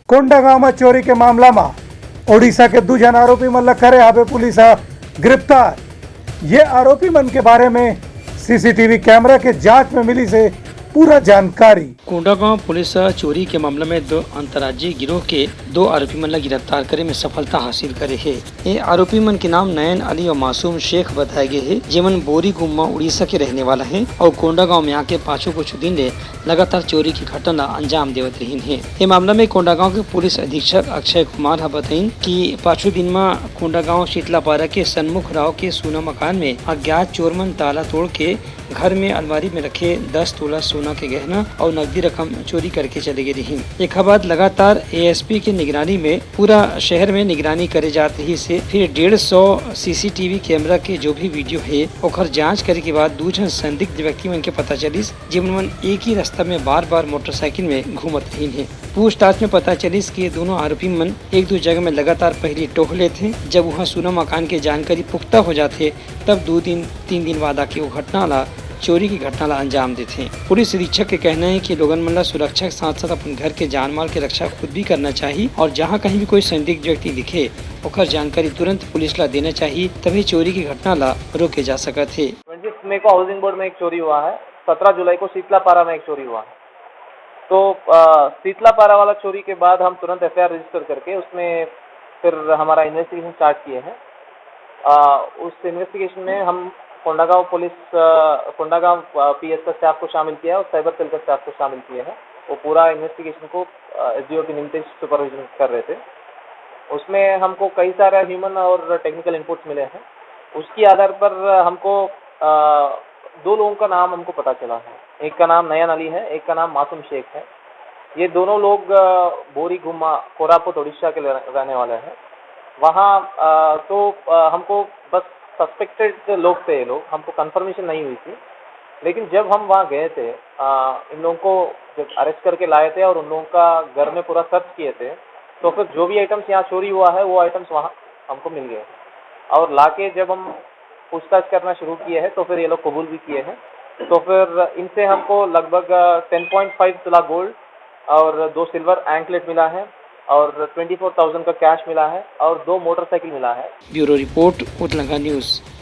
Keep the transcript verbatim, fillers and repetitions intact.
कोंडागांव म चोरी के मामला म ओडिशा के दू झन आरोपी मन ल करे हावे पुलिस ह गिरफ्तार। ये आरोपी मन के बारे में सीसीटीवी कैमरा के जांच में मिलिस हे पूरा जानकारी। कोंडागांव पुलिस ह चोरी के मामला में दो अंतर्राज्यीय गिरोह के दो आरोपी मन ल गिरफ्तार करे में सफलता हासिल करे हे। ये आरोपी मन के नाम नयन अली और मासूम शेख बताए गए हे, जेमन बोरीगुम्मा उड़ीसा के रहने वाला हे और कोंडागांव में आके पाछू कुछ दिन ले लगातार चोरी की घटना ला अंजाम देवत रहिन हे। ये मामला में कोंडागांव के पुलिस अधीक्षक अक्षय कुमार ह बताइन कि पाछू दिन म कोंडागांव शीतलापारा के सन्मुख राव के सूना मकान में अज्ञात चोर मन ताला तोड़ के घर में अलमारी में रखे दस तोला सोना के गहना और नकदी रकम चोरी करके चले गए रहिन। एखर बाद लगातार एएसपी के निगरानी में पूरा शहर में निगरानी करे जात रहिस हे। फिर डेढ़ सौ सीसीटीवी कैमरा के जो भी वीडियो हे, ओकर जांच करे के बाद दू झन संदिग्ध व्यक्ति मन के पता चलिस, जेमन मन एक ही रास्ता में बार-बार मोटरसाइकिल में घूमत रहिन हे। पूछताछ में पता चलिस कि ये दोनों आरोपी मन एक दो जगह में लगातार पहली टोह लेथे। जब वहां सूना मकान के जानकारी पुख्ता हो जाथे, तब दो दिन, तीन दिन बाद आके वो घटना ला, चोरी की घटना ला अंजाम देथे। पुलिस अधीक्षक के कहना है कि लोगन मन ला सुरक्षा के साथ-साथ अपन घर के जान माल के रक्षा खुद भी करना चाहिए और जहां कहीं भी कोई संदिग्ध व्यक्ति दिखे, ओकर जानकारी तुरंत पुलिस ला देना चाहिए, तभी चोरी की घटना ला रोके जा सकत हे। ट्वेंटी मई को हाउसिंग बोर्ड में एक चोरी हुआ है, सत्रह जुलाई को शीतलापारा में एक चोरी हुआ है। तो, अ, शीतलापारा वाला चोरी के बाद हम तुरंत एफआईआर रजिस्टर करके उसमें फिर हमारा इन्वेस्टिगेशन स्टार्ट किए हैं। अ, उस इन्वेस्टिगेशन में हम कोंडागांव पुलिस, अ, कोंडागांव, अ, पीएस का स्टाफ को शामिल किया है और साइबर सेल का स्टाफ को शामिल किए हैं। वो पूरा इन्वेस्टिगेशन को, अ, एसडीओ के निमित्तेश सुपरविजन कर रहे थे। उसमें हमको कई सारे ह्यूमन और टेक्निकल इनपुट्स मिले हैं। उसके आधार पर हमको, अ, दो लोगों का नाम हमको पता चला है। एक का नाम नयन अली है, एक का नाम मासूम शेख है। ये दोनों लोग, अ, बोरीगुम्मा, कोरापुट, उड़ीसा के ले-, रहने वाले हैं। वहाँ, अ, तो, अ, हमको बस सस्पेक्टेड लोग थे ये लोग, हमको कंफर्मेशन नहीं हुई थी। लेकिन जब हम वहाँ गए थे, अ, इन लोगों को जब अरेस्ट करके लाए थे और उन लोगों का घर में पूरा सर्च किए थे, तो फिर जो भी आइटम्स यहाँ चोरी हुआ है, वो आइटम्स वहाँ हमको मिल गए। और लाके जब हम पूछताछ करना शुरू किए हैं, तो फिर ये लोग कबूल भी किए हैं। तो फिर इनसे हमको लगभग, अ, टेन पॉइंट फ़ाइव तुला गोल्ड और दो सिल्वर एंकलेट मिला है और ट्वेंटी फ़ोर थाउजेंड का कैश मिला है और दो मोटरसाइकिल मिला है। Bureau report, Utlanga news.